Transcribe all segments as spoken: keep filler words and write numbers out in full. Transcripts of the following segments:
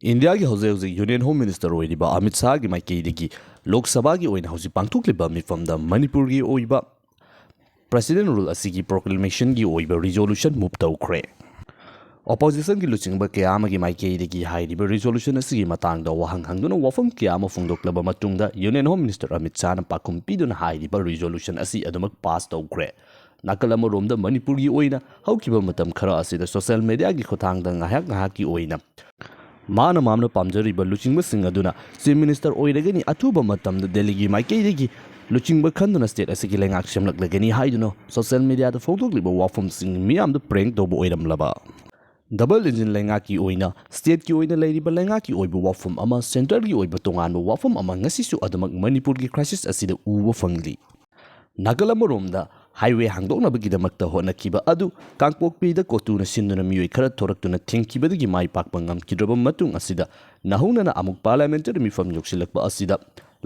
ꯏꯟꯗꯤꯌꯥꯒꯤ ꯍꯧꯖꯤꯛ ꯍꯧꯖꯤꯛ Union Home Minister ꯑꯣꯏꯔꯤꯕ ꯑꯃꯤꯠ ꯁꯥꯍꯒꯤ ꯃꯥꯏꯀꯩꯗꯒꯤ ꯂꯣꯛ ꯁꯚꯥꯒꯤ ꯑꯣꯏꯅ ꯍꯧꯖꯤꯛ ꯄꯥꯡꯊꯣꯛꯂꯤꯕ ꯃꯤꯐꯝꯗ ꯃꯅꯤꯄꯨꯔꯒꯤ ꯑꯣꯏꯕ President Rule ꯑꯁꯤꯒꯤ proclamationꯒꯤ ꯑꯣꯏꯕ resolution move ꯇꯧꯈ꯭ꯔꯦ꯫ Oppositionꯒꯤ ꯂꯨꯆꯤꯡꯕ ꯀꯌꯥ ꯑꯃꯒꯤ ꯃꯥꯏꯀꯩꯗꯒꯤ ꯍꯥꯏꯔꯤꯕ resolution ꯑꯁꯤꯒꯤ ꯃꯇꯥꯡꯗ ꯋꯥꯍꯪ ꯍꯪꯗꯨꯅ ꯋꯥꯐꯝ ꯀꯌꯥ ꯑꯃ ꯐꯣꯡꯗꯣꯛꯂꯕ ꯃꯇꯨꯡꯗ Union Home Minister ꯑꯃꯤꯠ ꯁꯥꯍꯅ ꯄꯥꯎꯈꯨꯝ ꯄꯤꯗꯨꯅ ꯍꯥꯏꯔꯤꯕ resolution ꯑꯁꯤ ꯑꯗꯨꯃꯛ pass ꯇꯧꯈ꯭ꯔꯦ꯫ ꯅꯥꯀꯜ ꯑꯃꯔꯣꯝꯗ ꯃꯅꯤꯄꯨꯔꯒꯤ ꯑꯣꯏꯅ ꯍꯧꯈꯤꯕ ꯃꯇꯝ ꯈꯔ ꯑꯁꯤꯗ social mediaꯒꯤ ꯈꯨꯠꯊꯥꯡꯗ ꯉꯥꯏꯍꯥꯛ ꯉꯥꯏꯍꯥꯛꯀꯤ ꯑꯣꯏꯅ ꯃꯥꯅ ꯃꯥꯝꯅ ꯄꯥꯝꯖꯔꯤꯕ ꯂꯨꯆꯤꯡꯕꯁꯤꯡ ꯑꯗꯨꯅ Chief Minister ꯑꯣꯏꯔꯒꯅꯤ, ꯑꯊꯨꯕ ꯃꯇꯝꯗ ꯗꯦꯜꯂꯤꯒꯤ ꯃꯥꯏꯀꯩꯗꯒꯤ ꯂꯨꯆꯤꯡꯕ ꯈꯟꯗꯨꯅ state ꯑꯁꯤꯒꯤ ꯂꯩꯉꯥꯛ ꯁꯦꯝꯂꯛꯂꯒꯅꯤ ꯍꯥꯏꯗꯨꯅ social mediaꯗ ꯐꯣꯡꯗꯣꯛꯂꯤꯕ ꯋꯥꯐꯝꯁꯤꯡ ꯃꯤꯌꯥꯝꯗ prank ꯇꯧꯕ ꯑꯣꯏꯔꯝꯂꯕ꯫ Double engine ꯂꯩꯉꯥꯛꯀꯤ ꯑꯣꯏꯅ stateꯀꯤ ꯑꯣꯏꯅ ꯂꯩꯔꯤꯕ ꯂꯩꯉꯥꯛꯀꯤ ꯑꯣꯏꯕ ꯋꯥꯐꯝ ꯑꯃ, centreꯒꯤ ꯑꯣꯏꯕ ꯇꯣꯉꯥꯟꯕ ꯋꯥꯐꯝ ꯑꯃ ꯉꯁꯤꯁꯨ ꯑꯗꯨꯃꯛ ꯃꯅꯤꯄꯨꯔꯒꯤ crisis ꯑꯁꯤꯗ ꯎꯕ ꯐꯪꯂꯤ꯫ ꯅꯥꯀꯜ ꯑꯃꯔꯣꯝꯗ highway ꯍꯥꯡꯗꯣꯛꯅꯕꯒꯤꯗꯃꯛꯇ ꯍꯣꯠꯅꯈꯤꯕ ꯑꯗꯨ ꯀꯥꯡꯄꯣꯛꯄꯤꯗ ꯀꯣꯇꯨꯅ ꯁꯤꯟꯗꯨꯅ ꯃꯤꯑꯣꯏ ꯈꯔ ꯊꯣꯔꯛꯇꯨꯅ ꯊꯤꯡꯈꯤꯕꯗꯒꯤ ꯃꯥꯏ ꯄꯥꯛꯄ ꯉꯝꯈꯤꯗ꯭ꯔꯕ ꯃꯇꯨꯡ ꯑꯁꯤꯗ ꯅꯧꯍꯧꯅꯅ ꯑꯃꯨꯛ parliamentary ꯃꯤꯐꯝ ꯌꯧꯁꯤꯜꯂꯛꯄ ꯑꯁꯤꯗ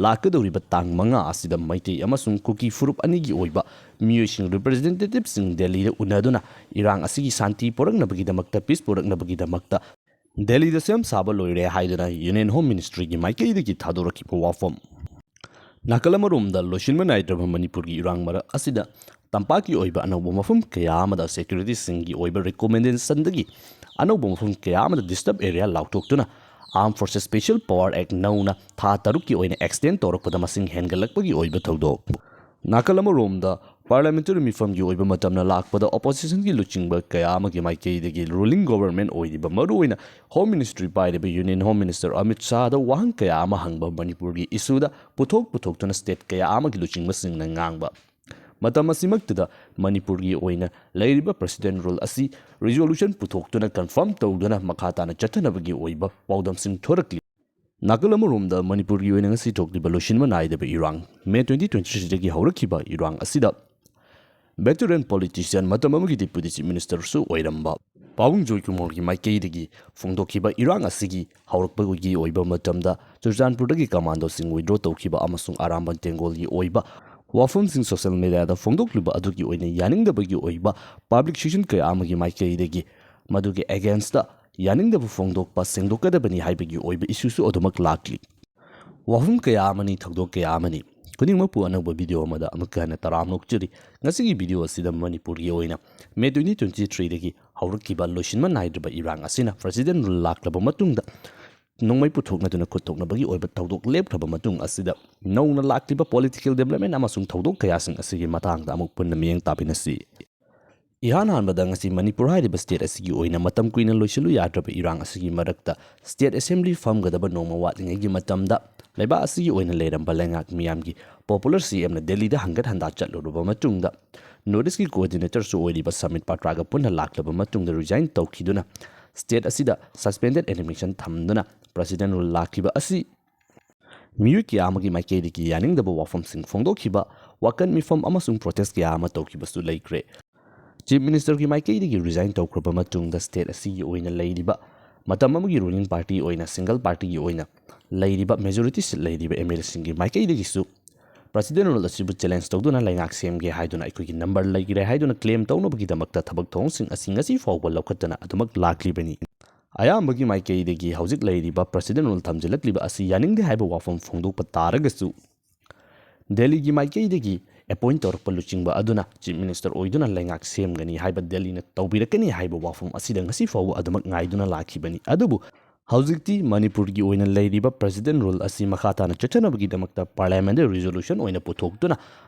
ꯂꯥꯛꯀꯗꯧꯔꯤꯕ ꯇꯥꯡ ꯃꯉꯥ ꯑꯁꯤꯗ ꯃꯩꯇꯩ ꯑꯃꯁꯨꯡ ꯀꯨꯀꯤ ꯐꯨꯔꯨꯞ ꯑꯅꯤꯒꯤ ꯑꯣꯏꯕ ꯃꯤꯑꯣꯏꯁꯤꯡ representativeꯁꯤꯡ ꯗꯦꯜꯂꯤꯗ ꯎꯅꯗꯨꯅ ꯏꯔꯥꯡ ꯑꯁꯤꯒꯤ ꯁꯥꯟꯇꯤ ꯄꯨꯔꯛꯅꯕꯒꯤꯗꯃꯛꯇ, peace ꯄꯨꯔꯛꯅꯕꯒꯤꯗꯃꯛꯇ ꯗꯦꯜꯂꯤꯗ ꯁꯦꯝ ꯁꯥꯕ ꯂꯣꯏꯔꯦ ꯍꯥꯏꯗꯨꯅ Union Home Ministryꯒꯤ ꯃꯥꯏꯀꯩꯗꯒꯤ ꯊꯥꯗꯣꯔꯛꯈꯤꯕ ꯋꯥꯐꯝ꯫ ꯅꯥꯀꯜ ꯑꯃꯔꯣꯝꯗ ꯂꯣꯏꯁꯤꯟꯕ ꯅꯥꯏꯗ꯭ꯔꯕ ꯃꯅꯤꯄꯨꯔꯒꯤ ꯏꯔꯥꯡ ꯃꯔꯛ ꯑꯁꯤꯗ ꯇꯝꯄꯥꯛꯀꯤ ꯑꯣꯏꯕ ꯑꯅꯧꯕ ꯃꯐꯝ ꯀꯌꯥ ꯑꯃꯗ securityꯁꯤꯡꯒꯤ ꯑꯣꯏꯕ recommendationꯗꯒꯤ ꯑꯅꯧꯕ ꯃꯐꯝ ꯀꯌꯥ ꯑꯃꯗ disturb area ꯂꯥꯎꯊꯣꯛꯇꯨꯅ Armed Forces Special Power Act ꯅꯧꯅ ꯊꯥ ꯇꯔꯨꯛꯀꯤ ꯑꯣꯏꯅ extend ꯇꯧꯔꯛꯄꯗ ꯃꯁꯤꯡ ꯍꯦꯟꯒꯠꯂꯛꯄꯒꯤ ꯑꯣꯏꯕ ꯊꯧꯗꯣꯛ꯫ ꯅꯥꯀꯜ ꯑꯃꯔꯣꯝꯗ parliamentary ꯃꯤꯐꯝꯒꯤ ꯑꯣꯏꯕ ꯃꯇꯝꯅ ꯂꯥꯛꯄꯗ oppositionꯒꯤ ꯂꯨꯆꯤꯡꯕ ꯀꯌꯥ ꯑꯃꯒꯤ ꯃꯥꯏꯀꯩꯗꯒꯤ ruling government ꯑꯣꯏꯔꯤꯕ ꯃꯔꯨꯑꯣꯏꯅ Home Ministry ꯄꯥꯏꯔꯤꯕ Union Home Minister ꯑꯃꯤꯠ ꯁꯥꯍꯗ ꯋꯥꯍꯪ ꯀꯌꯥ ꯑꯃ ꯍꯪꯕ, ꯃꯅꯤꯄꯨꯔꯒꯤ issueꯗ ꯄꯨꯊꯣꯛ ꯄꯨꯊꯣꯛꯇꯨꯅ state ꯀꯌꯥ ꯑꯃꯒꯤ ꯂꯨꯆꯤꯡꯕꯁꯤꯡꯅ ꯉꯥꯡꯕ꯫ ꯃꯇꯝ ꯑꯁꯤꯃꯛꯇꯗ ꯃꯅꯤꯄꯨꯔꯒꯤ ꯑꯣꯏꯅ ꯂꯩꯔꯤꯕ President Rule ꯑꯁꯤ resolution ꯄꯨꯊꯣꯛꯇꯨꯅ confirm ꯇꯧꯗꯨꯅ ꯃꯈꯥ ꯇꯥꯅ ꯆꯠꯊꯅꯕꯒꯤ ꯑꯣꯏꯕ ꯄꯥꯎꯗꯝꯁꯤꯡ ꯊꯣꯔꯛꯂꯤ꯫ ꯅꯥꯀꯜ ꯑꯃꯔꯣꯝꯗ ꯃꯅꯤꯄꯨꯔꯒꯤ ꯑꯣꯏꯅ ꯉꯁꯤ ꯊꯣꯛꯂꯤꯕ ꯂꯣꯏꯁꯤꯟꯕ ꯅꯥꯏꯗꯕ ꯏꯔꯥꯡ, May twenty twenty-threeꯗꯒꯤ ꯍꯧꯔꯛꯈꯤꯕ ꯏꯔꯥꯡ ꯑꯁꯤꯗ veteran politician, ꯃꯇꯝ ꯑꯃꯒꯤ Deputy Chief Ministerꯁꯨ ꯑꯣꯏꯔꯝꯕ ꯄꯥꯕꯨꯡ ꯖꯣꯏꯀꯨꯃꯥꯔꯒꯤ ꯃꯥꯏꯀꯩꯗꯒꯤ ꯐꯣꯡꯗꯣꯛꯈꯤꯕ ꯏꯔꯥꯡ ꯑꯁꯤꯒꯤ ꯍꯧꯔꯛꯄꯒꯤ ꯑꯣꯏꯕ ꯃꯇꯝꯗ ꯆꯨꯔꯆꯥꯟꯄꯨꯔꯗꯒꯤ commandoꯁꯤꯡ withdraw ꯇꯧꯈꯤꯕ ꯑꯃꯁꯨꯡ ꯑꯔꯥꯝꯕꯟ ꯇꯦꯡꯒꯣꯜꯒꯤ ꯑꯣꯏꯕ ꯋꯥꯐꯝꯁꯤꯡ social mediaꯗ ꯐꯣꯡꯗꯣꯛꯂꯤꯕ ꯑꯗꯨꯒꯤ ꯑꯣꯏꯅ ꯌꯥꯅꯤꯡꯗꯕꯒꯤ ꯑꯣꯏꯕ publication ꯀꯌꯥ ꯑꯃꯒꯤ ꯃꯥꯏꯀꯩꯗꯒꯤ ꯃꯗꯨꯒꯤ againstꯇ ꯌꯥꯅꯤꯡꯗꯕ ꯐꯣꯡꯗꯣꯛꯄ ꯁꯦꯡꯗꯣꯛꯀꯗꯕꯅꯤ ꯍꯥꯏꯕꯒꯤ ꯑꯣꯏꯕ ꯏꯁꯨꯁꯨ ꯑꯗꯨꯃꯛ ꯂꯥꯛꯂꯤ꯫ ꯋꯥꯐꯝ ꯀꯌꯥ ꯑꯃꯅꯤ, ꯊꯧꯗꯣꯛ ꯀꯌꯥ ꯑꯃꯅꯤ꯫ ꯈꯨꯗꯤꯡꯃꯛꯄꯨ ꯑꯅꯧꯕ ꯚꯤꯗꯤꯑꯣ ꯑꯃꯗ ꯑꯃꯨꯛꯀ ꯍꯟꯅ ꯇꯔꯥꯝꯅ ꯑꯣꯛꯆꯔꯤ꯫ ꯉꯁꯤꯒꯤ ꯚꯤꯗꯤꯑꯣ ꯑꯁꯤꯗ ꯃꯅꯤꯄꯨꯔꯒꯤ ꯑꯣꯏꯅ ꯃꯦ ꯇ꯭ꯋꯦꯟꯇꯤ ꯇ꯭ꯋꯦꯟꯇꯤ ꯊ꯭ꯔꯤꯗꯒꯤ ꯍꯧꯔꯛꯈꯤꯕ ꯂꯣꯏꯁꯤꯟꯕ ꯅꯥꯏꯗ꯭ꯔꯕ ꯏꯔꯥꯡ ꯑꯁꯤꯅ ꯄ꯭ꯔꯁꯤꯗꯦꯟ ꯔꯨꯜ ꯂꯥꯛꯂꯕ ꯃꯇꯨꯡꯗ ꯅꯣꯡꯃꯩ ꯄꯨꯊꯣꯛꯅꯗꯨꯅ ꯈꯨꯠ ꯊꯣꯛꯅꯕꯒꯤ ꯑꯣꯏꯕ ꯊꯧꯗꯣꯛ ꯂꯦꯞꯈ꯭ꯔꯕ ꯃꯇꯨꯡ ꯑꯁꯤꯗ ꯅꯧꯅ ꯂꯥꯛꯂꯤꯕ ꯄꯣꯂꯤꯇꯤꯀꯦꯜ ꯗꯤꯕ꯭ꯂꯞꯃꯦꯟ ꯑꯃꯁꯨꯡ ꯊꯧꯗꯣꯛ ꯀꯌꯥꯁꯤꯡ ꯑꯁꯤꯒꯤ ꯃꯇꯥꯡꯗ ꯑꯃꯨꯛ ꯄꯨꯟꯅ ꯃꯤꯠꯌꯦꯡ ꯇꯥꯃꯤꯟꯅꯁꯤ꯫ ꯏꯍꯥꯟ ꯍꯥꯟꯕꯗ ꯉꯁꯤ ꯃꯅꯤꯄꯨꯔ ꯍꯥꯏꯔꯤꯕ ꯁ꯭ꯇꯦꯠ ꯑꯁꯤꯒꯤ ꯑꯣꯏꯅ ꯃꯇꯝ ꯀꯨꯏꯅ ꯂꯣꯏꯁꯤꯜꯂꯨ ꯌꯥꯗ꯭ꯔꯕ ꯏꯔꯥꯡ ꯑꯁꯤꯒꯤ ꯃꯔꯛꯇ ꯁ꯭ꯇꯦꯠ ꯑꯦꯁꯦꯝꯕ꯭ꯂꯤ ꯐꯝꯒꯗꯕ ꯅꯣꯡꯃ ꯋꯥꯠꯂꯤꯉꯩꯒꯤ ꯃꯇꯝꯗ ꯂꯩꯕꯥꯛ ꯑꯁꯤꯒꯤ ꯑꯣꯏꯅ ꯂꯩꯔꯝꯕ ꯂꯩꯉꯥꯛ ꯃꯤꯌꯥꯝꯒꯤ ꯄꯣꯄꯨꯂꯔ ꯁꯤ ꯑꯦꯝꯅ ꯗꯦꯜꯂꯤꯗ ꯍꯪꯒꯠ ꯍꯟꯗꯥ ꯆꯠꯂꯨꯔꯕ ꯃꯇꯨꯡꯗ ꯅꯣꯔꯠ ꯏꯁꯀꯤ ꯀꯣꯑꯣꯔꯗꯤꯅꯦꯇꯔꯁꯨ ꯑꯣꯏꯔꯤꯕ ꯁꯃꯤꯠ ꯄꯥꯇ꯭ꯔꯥꯒ ꯄꯨꯟꯅ ꯂꯥꯛꯂꯕ ꯃꯇꯨꯡꯗ ꯔꯤꯖꯥꯏꯟ ꯇꯧꯈꯤꯗꯨꯅ ꯁ꯭ꯇꯦꯠ ꯑꯁꯤꯗ ꯁꯁꯄꯦꯟꯗꯦꯗ ꯑꯦꯅꯤꯃꯦꯁꯟ ꯊꯝꯗꯨꯅ ꯄ꯭ꯔꯁꯤꯗꯦꯟ ꯔꯨꯜ ꯂꯥꯛꯈꯤꯕ ꯑꯁꯤ ꯃꯤꯑꯣꯏ ꯀꯌꯥ ꯑꯃꯒꯤ ꯃꯥꯏꯀꯩꯗꯒꯤ ꯌꯥꯅꯤꯡꯗꯕ ꯋꯥꯐꯝꯁꯤꯡ ꯐꯣꯡꯗꯣꯛꯈꯤꯕ, ꯋꯥꯀꯠ ꯃꯤꯐꯝ ꯑꯃꯁꯨꯡ ꯄ꯭ꯔꯣꯇꯦꯁ ꯀꯌꯥ ꯑꯃ ꯇꯧꯈꯤꯕꯁꯨ ꯂꯩꯈ꯭ꯔꯦ꯫ ꯆꯤꯐ ꯃꯤꯅꯤꯁꯇꯔꯒꯤ ꯃꯥꯏꯀꯩꯗꯒꯤ ꯔꯤꯖꯥꯏꯟ ꯇꯧꯈ꯭ꯔꯕ ꯃꯇꯨꯡꯗ ꯁ꯭ꯇꯦꯠ ꯑꯁꯤꯒꯤ ꯑꯣꯏꯅ ꯂꯩꯔꯤꯕ ꯃꯇꯝ ꯑꯃꯒꯤ ꯔꯨꯂꯤꯡ ꯄꯥꯔꯇꯤ ꯑꯣꯏꯅ ꯁꯤꯡꯒꯜ ꯄꯥꯔꯇꯤꯒꯤ ꯑꯣꯏꯅ ꯂꯩꯔꯤꯕ ꯃꯦꯖꯣꯔꯤꯇꯤ ꯁꯤꯠ ꯂꯩꯔꯤꯕ ꯑꯦꯝ ꯑꯦꯜ ꯑꯦꯁꯤꯡꯒꯤ ꯃꯥꯏꯀꯩꯗꯒꯤꯁꯨ ꯄ꯭ꯔꯁꯤꯗꯦꯟ ꯔꯨꯜ ꯑꯁꯤꯕꯨ ꯆꯦꯂꯦꯟꯖ ꯇꯧꯗꯨꯅ ꯂꯩꯉꯥꯛ ꯁꯦꯝꯒꯦ ꯍꯥꯏꯗꯨꯅ ꯑꯩꯈꯣꯏꯒꯤ ꯅꯝꯕꯔ ꯂꯩꯈ꯭ꯔꯦ ꯍꯥꯏꯗꯨꯅ ꯀ꯭ꯂꯦꯝ ꯇꯧꯅꯕꯒꯤꯗꯃꯛꯇ ꯊꯕꯛ ꯊꯧꯑꯣꯡꯁꯤꯡ ꯑꯁꯤ ꯉꯁꯤ ꯐꯥꯎꯕ ꯂꯧꯈꯠꯇꯅ ꯑꯗꯨꯃꯛ ꯂꯥꯛꯂꯤꯕꯅꯤ꯫ ꯑꯌꯥꯝꯕꯒꯤ ꯃꯥꯏꯀꯩꯗꯒꯤ ꯍꯧꯖꯤꯛ ꯂꯩꯔꯤꯕ ꯄ꯭ꯔꯁꯤꯗꯦꯟ ꯔꯨꯜ ꯊꯝꯖꯤꯜꯂꯛꯂꯤꯕ ꯑꯁꯤ ꯌꯥꯅꯤꯡꯗꯦ ꯍꯥꯏꯕ ꯋꯥꯐꯝ ꯐꯣꯡꯗꯣꯛꯄ ꯇꯥꯔꯒꯁꯨ ꯗꯦꯜꯂꯤꯒꯤ ꯃꯥꯏꯀꯩꯗꯒꯤ ꯑꯦꯄꯣꯏꯟ ꯇꯧꯔꯛꯄ ꯂꯨꯆꯤꯡꯕ ꯑꯗꯨꯅ ꯆꯤꯐ ꯃꯤꯅꯤꯁꯇꯔ ꯑꯣꯏꯗꯨꯅ ꯂꯩꯉꯥꯛ ꯁꯦꯝꯒꯅꯤ ꯍꯥꯏꯕ ꯗꯦꯜꯂꯤꯅ ꯇꯧꯕꯤꯔꯛꯀꯅꯤ ꯍꯥꯏꯕ ꯋꯥꯐꯝ ꯑꯁꯤꯗ ꯉꯁꯤ ꯐꯥꯎꯕ ꯑꯗꯨꯃꯛ ꯉꯥꯏꯗꯨꯅ ꯂꯥꯛꯈꯤꯕꯅꯤ꯫ ꯑꯗꯨꯕꯨ ꯍꯧꯖꯤꯛꯇꯤ ꯃꯅꯤꯄꯨꯔꯒꯤ ꯑꯣꯏꯅ ꯂꯩꯔꯤꯕ ꯄ꯭ꯔꯁꯤꯗꯦꯟ ꯔꯨꯜ ꯑꯁꯤ ꯃꯈꯥ ꯇꯥꯅ ꯆꯠꯊꯅꯕꯒꯤꯗꯃꯛꯇ ꯄꯥꯔꯂꯤꯌꯥꯃꯦꯟꯗ ꯔꯤꯖꯣꯂꯨꯁꯟ ꯑꯣꯏꯅ ꯄꯨꯊꯣꯛꯇꯨꯅ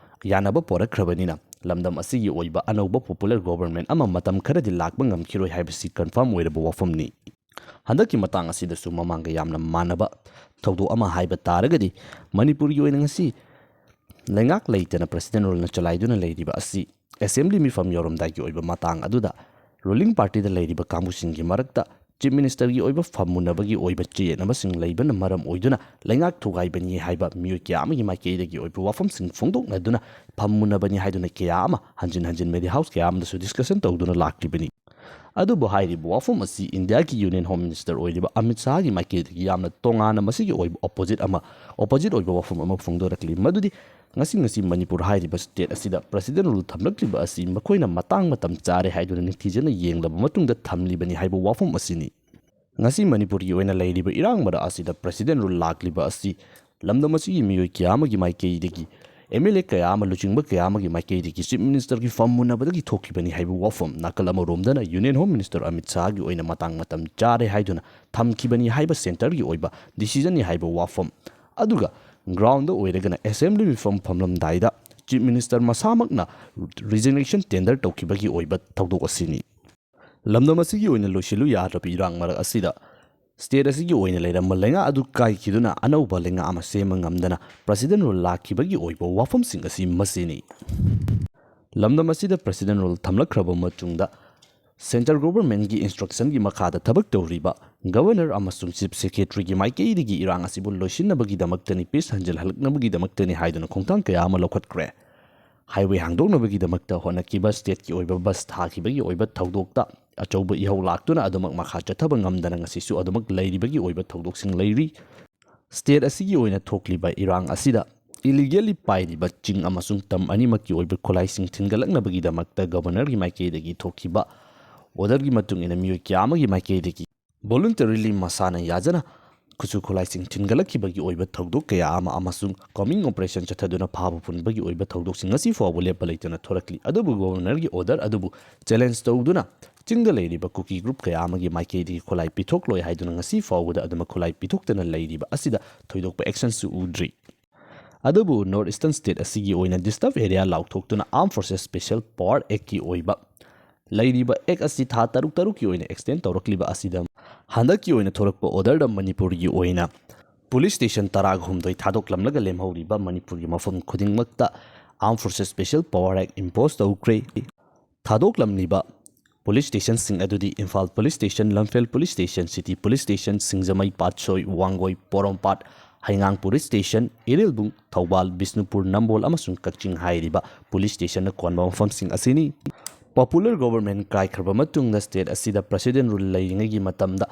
ꯌꯥꯅꯕ ꯄꯣꯔꯛꯈ꯭ꯔꯕꯅꯤꯅ ꯂꯝꯗꯝ ꯑꯁꯤꯒꯤ ꯑꯣꯏꯕ ꯑꯅꯧꯕ ꯄꯣꯄꯨꯂꯔ ꯒꯣꯕꯔꯃꯦꯟ ꯑꯃ ꯃꯇꯝ ꯈꯔꯗꯤ ꯂꯥꯛꯄ ꯉꯝꯈꯤꯔꯣꯏ ꯍꯥꯏꯕꯁꯤ ꯀꯟꯐꯥꯔꯝ ꯑꯣꯏꯔꯕ ꯋꯥꯐꯝꯅꯤ꯫ ꯍꯟꯗꯛꯀꯤ ꯃꯇꯥꯡ ꯑꯁꯤꯗꯁꯨ ꯃꯃꯥꯡꯒ ꯌꯥꯝꯅ ꯃꯥꯟꯅꯕ ꯊꯧꯗꯣꯛ ꯑꯃ ꯍꯥꯏꯕ ꯇꯥꯔꯒꯗꯤ ꯃꯅꯤꯄꯨꯔꯒꯤ ꯑꯣꯏꯅ ꯉꯁꯤ ꯂꯩꯉꯥꯛ ꯂꯩꯇꯅ ꯄ꯭ꯔꯁꯤꯗꯦꯟ ꯔꯨꯜꯅ ꯆꯂꯥꯏꯗꯨꯅ ꯂꯩꯔꯤꯕ ꯑꯁꯤ ꯑꯦꯁꯦꯝꯕ꯭ꯂꯤ ꯃꯤꯐꯝ ꯌꯧꯔꯝꯗꯥꯏꯒꯤ ꯑꯣꯏꯕ ꯃꯇꯥꯡ ꯑꯗꯨꯗ ꯔꯨꯂꯤꯡ ꯄꯥꯔꯇꯤꯗ ꯂꯩꯔꯤꯕ ꯀꯥꯡꯕꯨꯁꯤꯡꯒꯤ ꯃꯔꯛꯇ ꯆꯤꯐ ꯃꯤꯅꯤꯁꯇꯔꯒꯤ ꯑꯣꯏꯕ ꯐꯝ ꯃꯨꯟꯅꯕꯒꯤ ꯑꯣꯏꯕ ꯆꯌꯦꯠꯅꯕꯁꯤꯡ ꯂꯩꯕꯅ ꯃꯔꯝ ꯑꯣꯏꯗꯨꯅ ꯂꯩꯉꯥꯛ ꯊꯨꯒꯥꯏꯕꯅꯤ ꯍꯥꯏꯕ ꯃꯤꯑꯣꯏ ꯀꯌꯥ ꯑꯃꯒꯤ ꯃꯥꯏꯀꯩꯗꯒꯤ ꯑꯣꯏꯕ ꯋꯥꯐꯝꯁꯤꯡ ꯐꯣꯡꯗꯣꯛꯅꯗꯨꯅ ꯐꯝ ꯃꯨꯟꯅꯕꯅꯤ ꯍꯥꯏꯗꯨꯅ ꯀꯌꯥ ꯑꯃ ꯍꯟꯖꯤꯟ ꯍꯟꯖꯤꯟ ꯃꯦꯗꯤꯌꯥ ꯍꯥꯎꯁ ꯀꯌꯥ ꯑꯃꯗꯁꯨ ꯗꯤꯁꯀꯁꯟ ꯇꯧꯗꯨꯅ ꯂꯥꯛꯂꯤꯕꯅꯤ꯫ ꯑꯗꯨꯕꯨ ꯍꯥꯏꯔꯤꯕ ꯋꯥꯐꯝ ꯑꯁꯤ ꯏꯟꯗꯤꯌꯥꯒꯤ ꯌꯨꯅꯤꯌꯟ ꯍꯣꯝ ꯃꯤꯅꯤꯁꯇꯔ ꯑꯣꯏꯔꯤꯕ ꯑꯃꯤꯠ ꯁꯥꯍꯒꯤ ꯃꯥꯏꯀꯩꯗꯒꯤ ꯌꯥꯝꯅ ꯇꯣꯉꯥꯟꯅ ꯃꯁꯤꯒꯤ ꯑꯣꯏꯕ ꯑꯣꯄꯣꯖꯤꯠ ꯑꯃ, ꯑꯣꯄꯣꯖꯤꯠ ꯑꯣꯏꯕ ꯋꯥꯐꯝ ꯑꯃ ꯐꯣꯡꯗꯣꯔꯛꯂꯤ, ꯃꯗꯨꯗꯤ ꯉꯁꯤ ꯉꯁꯤ ꯃꯅꯤꯄꯨꯔ ꯍꯥꯏꯔꯤꯕ ꯁ꯭ꯇꯦꯠ ꯑꯁꯤꯗ ꯄ꯭ꯔꯁꯤꯗꯦꯟ ꯔꯨꯜ ꯊꯝꯂꯛꯂꯤꯕ ꯑꯁꯤ ꯃꯈꯣꯏꯅ ꯃꯇꯥꯡ ꯃꯇꯝ ꯆꯥꯔꯦ ꯍꯥꯏꯗꯨꯅ ꯅꯤꯡꯊꯤꯖꯅ ꯌꯦꯡꯂꯕ ꯃꯇꯨꯡꯗ ꯊꯝꯂꯤꯕꯅꯤ ꯍꯥꯏꯕ ꯋꯥꯐꯝ ꯑꯁꯤꯅꯤ꯫ ꯉꯁꯤ ꯃꯅꯤꯄꯨꯔꯒꯤ ꯑꯣꯏꯅ ꯂꯩꯔꯤꯕ ꯏꯔꯥꯡ ꯃꯔꯛ ꯑꯁꯤꯗ ꯄ꯭ꯔꯁꯤꯗꯦꯟ ꯔꯨꯜ ꯂꯥꯛꯂꯤꯕ ꯑꯁꯤ ꯂꯝꯗꯝ ꯑꯁꯤꯒꯤ ꯃꯤꯑꯣꯏ ꯀꯌꯥ ꯑꯃꯒꯤ ꯃꯥꯏꯀꯩꯗꯒꯤ, ꯑꯦꯝ ꯑꯦꯜ ꯑꯦ ꯀꯌꯥ ꯑꯃ, ꯂꯨꯆꯤꯡꯕ ꯀꯌꯥ ꯑꯃꯒꯤ ꯃꯥꯏꯀꯩꯗꯒꯤ ꯆꯤꯐ ꯃꯤꯅꯤꯁꯇꯔꯒꯤ ꯐꯝ ꯃꯨꯟꯅꯕꯗꯒꯤ ꯊꯣꯛꯈꯤꯕꯅꯤ ꯍꯥꯏꯕ ꯋꯥꯐꯝ, ꯅꯥꯀꯜ ꯑꯃꯔꯣꯝꯗꯅ ꯌꯨꯅꯤꯌꯟ ꯍꯣꯝ ꯃꯤꯅꯤꯁꯇꯔ ꯑꯃꯤꯠ ꯁꯥꯍꯒꯤ ꯑꯣꯏꯅ ꯃꯇꯥꯡ ꯃꯇꯝ ꯆꯥꯔꯦ ꯍꯥꯏꯗꯨꯅ ꯊꯝꯈꯤꯕꯅꯤ ꯍꯥꯏꯕ ꯁꯦꯟꯇꯔꯒꯤ ꯑꯣꯏꯕ ꯗꯤꯁꯤꯖꯟꯅꯤ ꯍꯥꯏꯕ ꯋꯥꯐꯝ, ꯑꯗꯨꯒ ꯒ꯭ꯔꯥꯎꯟꯗ ꯑꯣꯏꯔꯒꯅ ꯑꯦꯁꯦꯝꯕ꯭ꯂꯤ ꯃꯤꯐꯝ ꯐꯝꯂꯝꯗꯥꯏꯗ ꯆꯤꯐ ꯃꯤꯅꯤꯁꯇꯔ ꯃꯁꯥꯃꯛꯅ ꯔꯤꯖꯤꯒꯅꯦꯁꯟ ꯇꯦꯟꯗꯔ ꯇꯧꯈꯤꯕꯒꯤ ꯑꯣꯏꯕ ꯊꯧꯗꯣꯛ ꯑꯁꯤꯅꯤ꯫ ꯂꯝꯗꯝ ꯑꯁꯤꯒꯤ ꯑꯣꯏꯅ ꯂꯣꯏꯁꯤꯜꯂꯨ ꯌꯥꯗ꯭ꯔꯕ ꯏꯔꯥꯡ ꯃꯔꯛ ꯑꯁꯤꯗ ꯁ꯭ꯇꯦꯠ ꯑꯁꯤꯒꯤ ꯑꯣꯏꯅ ꯂꯩꯔꯝꯕ ꯂꯩꯉꯥꯛ ꯑꯗꯨ ꯀꯥꯏꯈꯤꯗꯨꯅ ꯑꯅꯧꯕ ꯂꯩꯉꯥꯛ ꯑꯃ ꯁꯦꯝꯕ ꯉꯝꯗꯅ ꯄ꯭ꯔꯁꯤꯗꯦꯟ ꯔꯨꯜ ꯂꯥꯛꯈꯤꯕꯒꯤ ꯑꯣꯏꯕ ꯋꯥꯐꯝꯁꯤꯡ ꯑꯁꯤ ꯃꯁꯤꯅꯤ꯫ ꯂꯝꯗꯝ ꯑꯁꯤꯗ ꯄ꯭ꯔꯁꯤꯗꯦꯟ ꯔꯨꯜ ꯊꯝꯂꯛꯈ꯭ꯔꯕ ꯃꯇꯨꯡꯗ ꯁꯦꯟꯇꯔ ꯒꯣꯚꯔꯟꯃꯦꯟꯠꯀꯤ ꯏꯟꯁꯇ꯭ꯔꯛꯁꯟꯒꯤ ꯃꯈꯥꯗ ꯊꯕꯛ ꯇꯧꯔꯤꯕ ꯒꯚꯔꯅꯔ ꯑꯃꯁꯨꯡ ꯆꯤꯐ ꯁꯦꯀ꯭ꯔꯦꯇꯔꯤꯒꯤ ꯃꯥꯏꯀꯩꯗꯒꯤ ꯏꯔꯥꯡ ꯑꯁꯤꯕꯨ ꯂꯣꯏꯁꯤꯟꯅꯕꯒꯤꯗꯃꯛꯇꯅꯤ, ꯄꯤꯁ ꯍꯟꯖꯤꯜꯍꯜꯂꯛꯅꯕꯒꯤꯗꯃꯛꯇꯅꯤ ꯍꯥꯏꯗꯨꯅ ꯈꯣꯡꯊꯥꯡ ꯀꯌꯥ ꯑꯃ ꯂꯧꯈꯠꯈ꯭ꯔꯦ꯫ ꯍꯥꯏꯋꯦ ꯍꯥꯡꯗꯣꯛꯅꯕꯒꯤꯗꯃꯛꯇ ꯍꯣꯠꯅꯈꯤꯕ ꯁ꯭ꯇꯦꯠꯀꯤ ꯑꯣꯏꯕ ꯕꯁ ꯊꯥꯈꯤꯕꯒꯤ ꯑꯣꯏꯕ ꯊꯧꯗꯣꯛꯇ ꯑꯆꯧꯕ ꯏꯍꯧ ꯂꯥꯛꯇꯨꯅ ꯑꯗꯨꯃꯛ ꯃꯈꯥ ꯆꯠꯊꯕ ꯉꯝꯗꯅ ꯉꯁꯤꯁꯨ ꯑꯗꯨꯃꯛ ꯂꯩꯔꯤꯕꯒꯤ ꯑꯣꯏꯕ ꯊꯧꯗꯣꯛꯁꯤꯡ ꯂꯩꯔꯤ꯫ ꯁ꯭ꯇꯦꯠ ꯑꯁꯤꯒꯤ ꯑꯣꯏꯅ ꯊꯣꯛꯂꯤꯕ ꯏꯔꯥꯡ ꯑꯁꯤꯗ ꯏꯂꯤꯒꯦꯜꯂꯤ ꯄꯥꯏꯔꯤꯕ ꯆꯤꯡ ꯑꯃꯁꯨꯡ ꯇꯝ ꯑꯅꯤꯃꯛꯀꯤ ꯑꯣꯏꯕ ꯈꯨꯠꯂꯥꯏꯁꯤꯡ ꯊꯤꯟꯒꯠꯂꯛꯅꯕꯒꯤꯗꯃꯛꯇ ꯒꯚꯔꯅꯔꯒꯤ ꯃꯥꯏꯀꯩꯗꯒꯤ ꯊꯣꯛꯈꯤꯕ ꯑꯣꯔꯗꯔꯒꯤ ꯃꯇꯨꯡ ꯏꯟꯅ ꯃꯤꯑꯣꯏ ꯀꯌꯥ ꯑꯃꯒꯤ ꯃꯥꯏꯀꯩꯗꯒꯤ ꯚꯣꯂꯨꯟꯇꯔꯤꯂꯤ ꯃꯁꯥꯅ ꯌꯥꯖꯅ ꯈꯨꯠꯁꯨ ꯈꯨꯠꯂꯥꯏꯁꯤꯡ ꯊꯤꯟꯒꯠꯂꯛꯈꯤꯕꯒꯤ ꯑꯣꯏꯕ ꯊꯧꯗꯣꯛ ꯀꯌꯥ ꯑꯃ ꯑꯃꯁꯨꯡ ꯀꯣꯝꯕꯤꯡ ꯑꯣꯄꯔꯦꯁꯟ ꯆꯠꯊꯗꯨꯅ ꯐꯥꯕ ꯄꯨꯟꯕꯒꯤ ꯑꯣꯏꯕ ꯊꯧꯗꯣꯛꯁꯤꯡ ꯉꯁꯤ ꯐꯥꯎꯕ ꯂꯦꯞꯄ ꯂꯩꯇꯅ ꯊꯣꯔꯛꯂꯤ꯫ ꯑꯗꯨꯕꯨ ꯒꯚꯔꯅꯔꯒꯤ ꯑꯣꯔꯗꯔ ꯑꯗꯨꯕꯨ ꯆꯦꯂꯦꯟꯖ ꯇꯧꯗꯨꯅ ꯆꯤꯡꯗ ꯂꯩꯔꯤꯕ ꯀꯨꯀꯤ ꯒ꯭ꯔꯨꯞ ꯀꯌꯥ ꯑꯃꯒꯤ ꯃꯥꯏꯀꯩꯗꯒꯤ ꯈꯨꯠꯂꯥꯏ ꯄꯤꯊꯣꯛꯂꯣꯏ ꯍꯥꯏꯗꯨꯅ ꯉꯁꯤ ꯐꯥꯎꯕꯗ ꯑꯗꯨꯃꯛ ꯈꯨꯠꯂꯥꯏ ꯄꯤꯊꯣꯛꯇꯅ ꯂꯩꯔꯤꯕ ꯑꯁꯤꯗ ꯊꯣꯏꯗꯣꯛꯄ ꯑꯦꯛꯁꯟꯁꯨ ꯎꯗ꯭ꯔꯤ꯫ ꯑꯗꯨꯕꯨ ꯅꯣꯔꯠ ꯏꯁꯇꯔꯟ ꯁ꯭ꯇꯦꯠ ꯑꯁꯤꯒꯤ ꯑꯣꯏꯅ ꯗꯤꯁꯇꯔꯕ ꯑꯦꯔꯤꯌꯥ ꯂꯥꯎꯊꯣꯛꯇꯨꯅ ꯑꯥꯔꯝ ꯐꯣꯔꯁꯦꯁ ꯁ꯭ꯄꯦꯁꯦꯜ ꯄꯋꯥꯔ ꯑꯦꯛꯀꯤ ꯑꯣꯏꯕ ꯂꯩꯔꯤꯕ ꯑꯦꯛ ꯑꯁꯤ ꯊꯥ ꯇꯔꯨꯛ ꯇꯔꯨꯛꯀꯤ ꯑꯣꯏꯅ ꯑꯦꯛꯁꯇꯦꯟ ꯇꯧꯔꯛꯂꯤꯕ ꯑꯁꯤꯗ ꯍꯟꯗꯛꯀꯤ ꯑꯣꯏꯅ ꯊꯣꯔꯛꯄ ꯑꯣꯔꯗꯔꯗ ꯃꯅꯤꯄꯨꯔꯒꯤ ꯑꯣꯏꯅ ꯄꯨꯂꯤꯁ ꯁ꯭ꯇꯦꯁꯟ ꯇꯔꯥꯒ ꯍꯨꯝꯗꯣꯏ ꯊꯥꯗꯣꯛꯂꯝꯂꯒ ꯂꯦꯝꯍꯧꯔꯤꯕ ꯃꯅꯤꯄꯨꯔꯒꯤ ꯃꯐꯝ ꯈꯨꯗꯤꯡꯃꯛꯇ ꯑꯥꯔꯝ ꯐꯣꯔꯁꯦꯁ ꯁ꯭ꯄꯦꯁꯦꯜ ꯄꯋꯥꯔ ꯑꯦꯛ ꯏꯝꯄꯣꯁ ꯇꯧꯈ꯭ꯔꯦ꯫ ꯊꯥꯗꯣꯛꯂꯝꯂꯤꯕ ꯄꯨꯂꯤꯁ ꯁ꯭ꯇꯦꯁꯟꯁꯤꯡ ꯑꯗꯨꯗꯤ Imphal police station, Lamphel police station, city police station, Singjamei, Patsoi, Wangoi, Porompat, ꯍꯩꯉꯥꯡ ꯄꯨꯂꯤꯁ ꯁ꯭ꯇꯦꯁꯟ, ꯏꯔꯤꯜꯕꯨꯡ, ꯊꯧꯕꯥꯜ, ꯕꯤꯁꯅꯨꯄꯨꯔ, ꯅꯝꯕꯣꯜ ꯑꯃꯁꯨꯡ ꯀꯛꯆꯤꯡ ꯍꯥꯏꯔꯤꯕ ꯄꯨꯂꯤꯁ ꯁ꯭ꯇꯦꯁꯟꯅ ꯀꯣꯟꯕ ꯃꯐꯝꯁꯤꯡ ꯑꯁꯤꯅꯤ꯫ ꯄꯣꯄꯨꯂꯔ ꯒꯣꯚꯔꯟꯃꯦꯟꯠ ꯀꯥꯏꯈ꯭ꯔꯕ ꯃꯇꯨꯡꯗ ꯁ꯭ꯇꯦꯠ ꯑꯁꯤꯗ ꯄ꯭ꯔꯁꯤꯗꯦꯟ ꯔꯨꯜ ꯂꯩꯔꯤꯉꯩꯒꯤ ꯃꯇꯝꯗ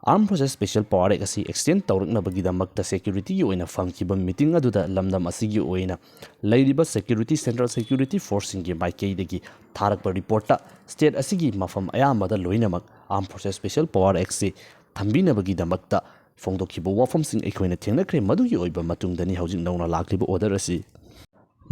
Armed Forces Special Power Act ꯑꯁꯤ extend ꯇꯧꯔꯛꯅꯕꯒꯤꯗꯃꯛꯇ securityꯒꯤ ꯑꯣꯏꯅ ꯐꯝꯈꯤꯕ meeting ꯑꯗꯨꯗ ꯂꯝꯗꯝ ꯑꯁꯤꯒꯤ ꯑꯣꯏꯅ ꯂꯩꯔꯤꯕ security, central security forceꯁꯤꯡꯒꯤ ꯃꯥꯏꯀꯩꯗꯒꯤ ꯊꯥꯔꯛꯄ reportꯇ state ꯑꯁꯤꯒꯤ ꯃꯐꯝ ꯑꯌꯥꯝꯕꯗ ꯂꯣꯏꯅꯃꯛ Armed Forces Special Power Actꯁꯤ ꯊꯝꯕꯤꯅꯕꯒꯤꯗꯃꯛꯇ ꯐꯣꯡꯗꯣꯛꯈꯤꯕ ꯋꯥꯐꯝꯁꯤꯡ ꯑꯩꯈꯣꯏꯅ ꯊꯦꯡꯅꯈ꯭ꯔꯦ꯫ ꯃꯗꯨꯒꯤ ꯑꯣꯏꯕ ꯃꯇꯨꯡꯗꯅꯤ ꯍꯧꯖꯤꯛ ꯅꯧꯅ ꯂꯥꯛꯂꯤꯕ order ꯑꯁꯤ꯫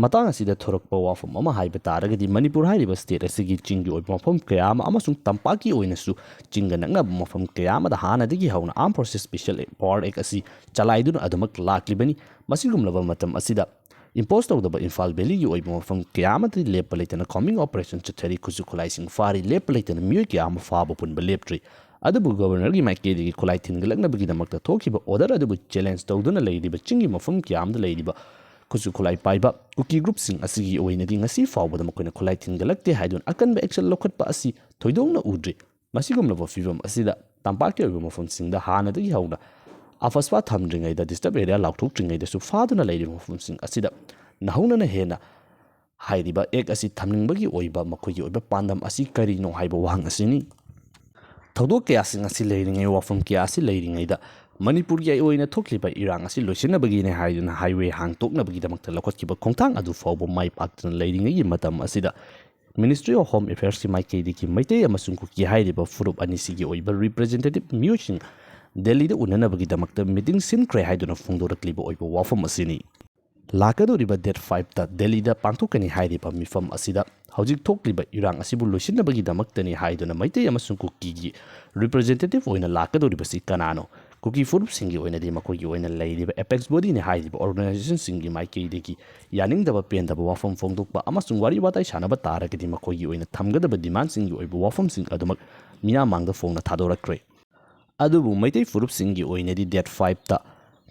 ꯃꯇꯥꯡ ꯑꯁꯤꯗ ꯊꯣꯔꯛꯄ ꯋꯥꯐꯝ ꯑꯃ ꯍꯥꯏꯕ ꯇꯥꯔꯒꯗꯤ, ꯃꯅꯤꯄꯨꯔ ꯍꯥꯏꯔꯤꯕ state ꯑꯁꯤꯒꯤ ꯆꯤꯡꯒꯤ ꯑꯣꯏꯕ ꯃꯐꯝ ꯀꯌꯥ ꯑꯃ ꯑꯃꯁꯨꯡ ꯇꯝꯄꯥꯛꯀꯤ ꯑꯣꯏꯅꯁꯨ ꯆꯤꯡꯒ ꯅꯛꯅꯕ ꯃꯐꯝ ꯀꯌꯥ ꯑꯃꯗ ꯍꯥꯟꯅꯗꯒꯤ ꯍꯧꯅ Armed Forces Special Power Act ꯑꯁꯤ ꯆꯂꯥꯏꯗꯨꯅ ꯑꯗꯨꯃꯛ ꯂꯥꯛꯂꯤꯕꯅꯤ꯫ ꯃꯁꯤꯒꯨꯝꯂꯕ ꯃꯇꯝ ꯑꯁꯤꯗ impose ꯇꯧꯗꯕ ꯏꯝꯐꯥꯜ valleyꯒꯤ ꯑꯣꯏꯕ ꯃꯐꯝ ꯀꯌꯥ ꯑꯃꯗ ꯂꯦꯞꯄ ꯂꯩꯇꯅ combing operation ꯆꯠꯊꯔꯤ, ꯈꯨꯠꯁꯨ ꯈꯨꯠꯂꯥꯏꯁꯤꯡ ꯐꯥꯔꯤ, ꯂꯦꯞꯄ ꯂꯩꯇꯅ ꯃꯤꯑꯣꯏ ꯀꯌꯥ ꯑꯃ ꯐꯥꯕ ꯄꯨꯟꯕ ꯂꯦꯞꯇ꯭ꯔꯤ꯫ ꯑꯗꯨꯕꯨ governorꯒꯤ ꯃꯥꯏꯀꯩꯗꯒꯤ ꯈꯨꯠꯂꯥꯏ ꯊꯤꯟꯒꯠꯂꯛꯅꯕꯒꯤꯗꯃꯛꯇ ꯊꯣꯛꯈꯤꯕ order ꯑꯗꯨꯕꯨ challenge ꯇꯧꯗꯨꯅ ꯂꯩꯔꯤꯕ ꯆꯤꯡꯒꯤ ꯃꯐꯝ ꯀꯌꯥ ꯑꯃꯗ ꯂꯩꯔꯤꯕ ꯈꯨꯠꯁꯨ ꯈꯨꯠꯂꯥꯏ ꯄꯥꯏꯕ ꯀꯨꯀꯤ groupꯁꯤꯡ ꯑꯁꯤꯒꯤ ꯑꯣꯏꯅꯗꯤ ꯉꯁꯤ ꯐꯥꯎꯕꯗ ꯃꯈꯣꯏꯅ ꯈꯨꯠꯂꯥꯏ ꯊꯤꯟꯒꯠꯂꯛꯇꯦ ꯍꯥꯏꯗꯨꯅ ꯑꯀꯟꯕ action ꯂꯧꯈꯠꯄ ꯑꯁꯤ ꯊꯣꯏꯗꯣꯛꯅ ꯎꯗ꯭ꯔꯤ꯫ ꯃꯁꯤꯒꯨꯝꯂꯕ ꯐꯤꯕꯝ ꯑꯁꯤꯗ ꯇꯝꯄꯥꯛꯀꯤ ꯑꯣꯏꯕ ꯃꯐꯝꯁꯤꯡꯗ ꯍꯥꯟꯅꯗꯒꯤ ꯍꯧꯅ AFSPA ꯊꯝꯗ꯭ꯔꯤꯉꯩꯗ, disturb area ꯂꯥꯎꯊꯣꯛꯇ꯭ꯔꯤꯉꯩꯗꯁꯨ ꯐꯥꯗꯨꯅ ꯂꯩꯔꯤꯕ ꯃꯐꯝꯁꯤꯡ ꯑꯁꯤꯗ ꯅꯧꯍꯧꯅꯅ ꯍꯦꯟꯅ ꯍꯥꯏꯔꯤꯕ act ꯑꯁꯤ ꯊꯝꯅꯤꯡꯕꯒꯤ ꯑꯣꯏꯕ ꯃꯈꯣꯏꯒꯤ ꯑꯣꯏꯕ ꯄꯥꯟꯗꯝ ꯑꯁꯤ ꯀꯔꯤꯅꯣ ꯍꯥꯏꯕ ꯋꯥꯍꯪ ꯑꯁꯤꯅꯤ꯫ ꯊꯧꯗꯣꯛ ꯀꯌꯥꯁꯤꯡ ꯑꯁꯤ ꯂꯩꯔꯤꯉꯩ, ꯋꯥꯐꯝ ꯀꯌꯥ ꯑꯁꯤ ꯂꯩꯔꯤꯉꯩꯗ ꯃꯅꯤꯄꯨꯔꯒꯤ ꯑꯣꯏꯅ ꯊꯣꯛꯂꯤꯕ ꯏꯔꯥꯡ ꯑꯁꯤ ꯂꯣꯏꯁꯤꯟꯅꯕꯒꯤꯅꯤ ꯍꯥꯏꯗꯨꯅ highway ꯍꯥꯡꯗꯣꯛꯅꯕꯒꯤꯗꯃꯛꯇ ꯂꯧꯈꯠꯈꯤꯕ ꯈꯣꯡꯊꯥꯡ ꯑꯗꯨ ꯐꯥꯎꯕ ꯃꯥꯏ ꯄꯥꯛꯇꯅ ꯂꯩꯔꯤꯉꯩꯒꯤ ꯃꯇꯝ ꯑꯁꯤꯗ Ministry of Home Affairsꯀꯤ ꯃꯥꯏꯀꯩꯗꯒꯤ ꯃꯩꯇꯩ ꯑꯃꯁꯨꯡ ꯀꯨꯀꯤ ꯍꯥꯏꯔꯤꯕ ꯐꯨꯔꯨꯞ ꯑꯅꯤꯁꯤꯒꯤ ꯑꯣꯏꯕ representative ꯃꯤꯑꯣꯏꯁꯤꯡ ꯗꯦꯜꯂꯤꯗ ꯎꯅꯅꯕꯒꯤꯗꯃꯛꯇ meeting ꯁꯤꯟꯈ꯭ꯔꯦ ꯍꯥꯏꯗꯨꯅ ꯐꯣꯡꯗꯣꯔꯛꯂꯤꯕ ꯑꯣꯏꯕ ꯋꯥꯐꯝ ꯑꯁꯤꯅꯤ꯫ ꯂꯥꯛꯀꯗꯧꯔꯤꯕ date fiveꯇ ꯗꯦꯜꯂꯤꯗ ꯄꯥꯡꯊꯣꯛꯀꯅꯤ ꯍꯥꯏꯔꯤꯕ ꯃꯤꯐꯝ ꯑꯁꯤꯗ ꯍꯧꯖꯤꯛ ꯊꯣꯛꯂꯤꯕ ꯏꯔꯥꯡ ꯑꯁꯤꯕꯨ ꯂꯣꯏꯁꯤꯟꯅꯕꯒꯤꯗꯃꯛꯇꯅꯤ ꯍꯥꯏꯗꯨꯅ ꯃꯩꯇꯩ ꯑꯃꯁꯨꯡ ꯀꯨꯀꯤꯒꯤ representative ꯑꯣꯏꯅ ꯂꯥꯛꯀꯗꯧꯔꯤꯕꯁꯤ ꯀꯅꯥꯅꯣ? ꯀꯨꯀꯤ ꯐꯨꯔꯨꯞꯁꯤꯡꯒꯤ ꯑꯣꯏꯅꯗꯤ ꯃꯈꯣꯏꯒꯤ ꯑꯣꯏꯅ ꯂꯩꯔꯤꯕ apex bodyꯅꯤ ꯍꯥꯏꯔꯤꯕ organizationꯁꯤꯡꯒꯤ ꯃꯥꯏꯀꯩꯗꯒꯤ ꯌꯥꯅꯤꯡꯗꯕ ꯄꯦꯟꯗꯕ ꯋꯥꯐꯝ ꯐꯣꯡꯗꯣꯛꯄ ꯑꯃꯁꯨꯡ ꯋꯥꯔꯤ ꯋꯥꯇꯥꯏ ꯁꯥꯟꯅꯕ ꯇꯥꯔꯒꯗꯤ ꯃꯈꯣꯏꯒꯤ ꯑꯣꯏꯅ ꯊꯝꯒꯗꯕ demandꯁꯤꯡꯒꯤ ꯑꯣꯏꯕ ꯋꯥꯐꯝꯁꯤꯡ ꯑꯗꯨꯃꯛ ꯃꯤꯌꯥꯝ ꯃꯥꯡꯗ ꯐꯣꯡꯅ ꯊꯥꯗꯣꯔꯛꯈ꯭ꯔꯦ꯫ ꯑꯗꯨꯕꯨ ꯃꯩꯇꯩ ꯐꯨꯔꯨꯞꯁꯤꯡꯒꯤ ꯑꯣꯏꯅꯗꯤ date fiveꯇ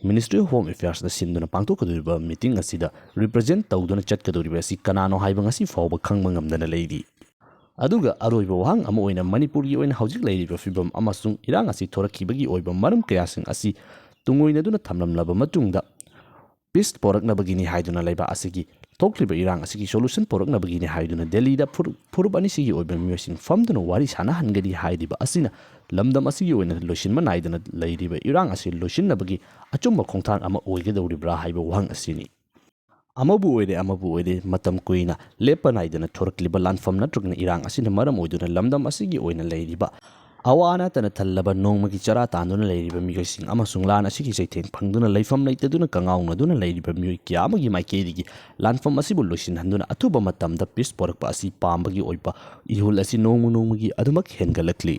Ministry of Home Affairsꯅ ꯁꯤꯟꯗꯨꯅ ꯄꯥꯡꯊꯣꯛꯀꯗꯧꯔꯤꯕ meeting ꯑꯁꯤꯗ represent ꯇꯧꯗꯨꯅ ꯆꯠꯀꯗꯧꯔꯤꯕ ꯑꯁꯤ ꯀꯅꯥꯅꯣ ꯍꯥꯏꯕ ꯉꯁꯤ ꯐꯥꯎꯕ ꯈꯪꯕ ꯉꯝꯗꯅ ꯂꯩꯔꯤ꯫ ꯑꯗꯨꯒ ꯑꯔꯣꯏꯕ ꯋꯥꯍꯪ ꯑꯃ ꯑꯣꯏꯅ ꯃꯅꯤꯄꯨꯔꯒꯤ ꯑꯣꯏꯅ ꯍꯧꯖꯤꯛ ꯂꯩꯔꯤꯕ ꯐꯤꯕꯝ ꯑꯃꯁꯨꯡ ꯏꯔꯥꯡ ꯑꯁꯤ ꯊꯣꯔꯛꯈꯤꯕꯒꯤ ꯑꯣꯏꯕ ꯃꯔꯝ ꯀꯌꯥꯁꯤꯡ ꯑꯁꯤ ꯇꯨꯡꯑꯣꯏꯅꯗꯨꯅ ꯊꯝꯂꯝꯂꯕ ꯃꯇꯨꯡꯗ peace ꯄꯣꯔꯛꯅꯕꯒꯤꯅꯤ ꯍꯥꯏꯗꯨꯅ ꯂꯩꯕꯥꯛ ꯑꯁꯤꯒꯤ ꯊꯣꯛꯂꯤꯕ ꯏꯔꯥꯡ ꯑꯁꯤꯒꯤ solution ꯄꯨꯔꯛꯅꯕꯒꯤꯅꯤ ꯍꯥꯏꯗꯨꯅ ꯗꯦꯜꯂꯤꯗ ꯐꯨꯔꯨꯞ ꯐꯨꯔꯨꯞ ꯑꯅꯤꯁꯤꯒꯤ ꯑꯣꯏꯕ ꯃꯤꯑꯣꯏꯁꯤꯡ ꯐꯝꯗꯨꯅ ꯋꯥꯔꯤ ꯁꯥꯟꯅꯍꯟꯒꯅꯤ ꯍꯥꯏꯔꯤꯕ ꯑꯁꯤꯅ ꯂꯝꯗꯝ ꯑꯁꯤꯒꯤ ꯑꯣꯏꯅ ꯂꯣꯏꯁꯤꯟꯕ ꯅꯥꯏꯗꯅ ꯂꯩꯔꯤꯕ ꯏꯔꯥꯡ ꯑꯁꯤ ꯂꯣꯏꯁꯤꯟꯅꯕꯒꯤ ꯑꯆꯨꯝꯕ ꯈꯣꯡꯊꯥꯡ ꯑꯃ ꯑꯣꯏꯒꯗꯧꯔꯤꯕ꯭ꯔꯥ ꯍꯥꯏꯕ ꯋꯥꯍꯪ ꯑꯁꯤꯅꯤ꯫ ꯑꯃꯕꯨ ꯑꯣꯏꯔꯦ, ꯑꯃꯕꯨ ꯑꯣꯏꯔꯦ, ꯃꯇꯝ ꯀꯨꯏꯅ ꯂꯦꯞꯄ ꯅꯥꯏꯗꯅ ꯊꯣꯔꯛꯂꯤꯕ ꯂꯥꯟꯐꯝ ꯅꯠꯇ꯭ꯔꯒꯅ ꯏꯔꯥꯡ ꯑꯁꯤꯅ ꯃꯔꯝ ꯑꯣꯏꯗꯨꯅ ꯂꯝꯗꯝ ꯑꯁꯤꯒꯤ ꯑꯣꯏꯅ ꯂꯩꯔꯤꯕ ꯑꯋꯥ ꯑꯅꯥꯇꯅ ꯊꯜꯂꯕ ꯅꯣꯡꯃꯒꯤ ꯆꯔꯥ ꯇꯥꯟꯗꯨꯅ ꯂꯩꯔꯤꯕ ꯃꯤꯑꯣꯏꯁꯤꯡ ꯑꯃꯁꯨꯡ ꯂꯥꯟ ꯑꯁꯤꯒꯤ ꯆꯩꯊꯦꯡ ꯐꯪꯗꯨꯅ ꯂꯩꯐꯝ ꯂꯩꯇꯗꯨꯅ ꯀꯉꯥꯎꯅꯗꯨꯅ ꯂꯩꯔꯤꯕ ꯃꯤꯑꯣꯏ ꯀꯌꯥ ꯑꯃꯒꯤ ꯃꯥꯏꯀꯩꯗꯒꯤ ꯂꯥꯟꯐꯝ ꯑꯁꯤꯕꯨ ꯂꯣꯏꯁꯤꯟꯍꯟꯗꯨꯅ ꯑꯊꯨꯕ ꯃꯇꯝꯗ peace ꯄꯣꯔꯛꯄ ꯑꯁꯤ ꯄꯥꯝꯕꯒꯤ ꯑꯣꯏꯕ ꯏꯍꯨꯜ ꯑꯁꯤ ꯅꯣꯡꯃ ꯅꯣꯡꯃꯒꯤ ꯑꯗꯨꯃꯛ ꯍꯦꯟꯒꯠꯂꯛꯂꯤ꯫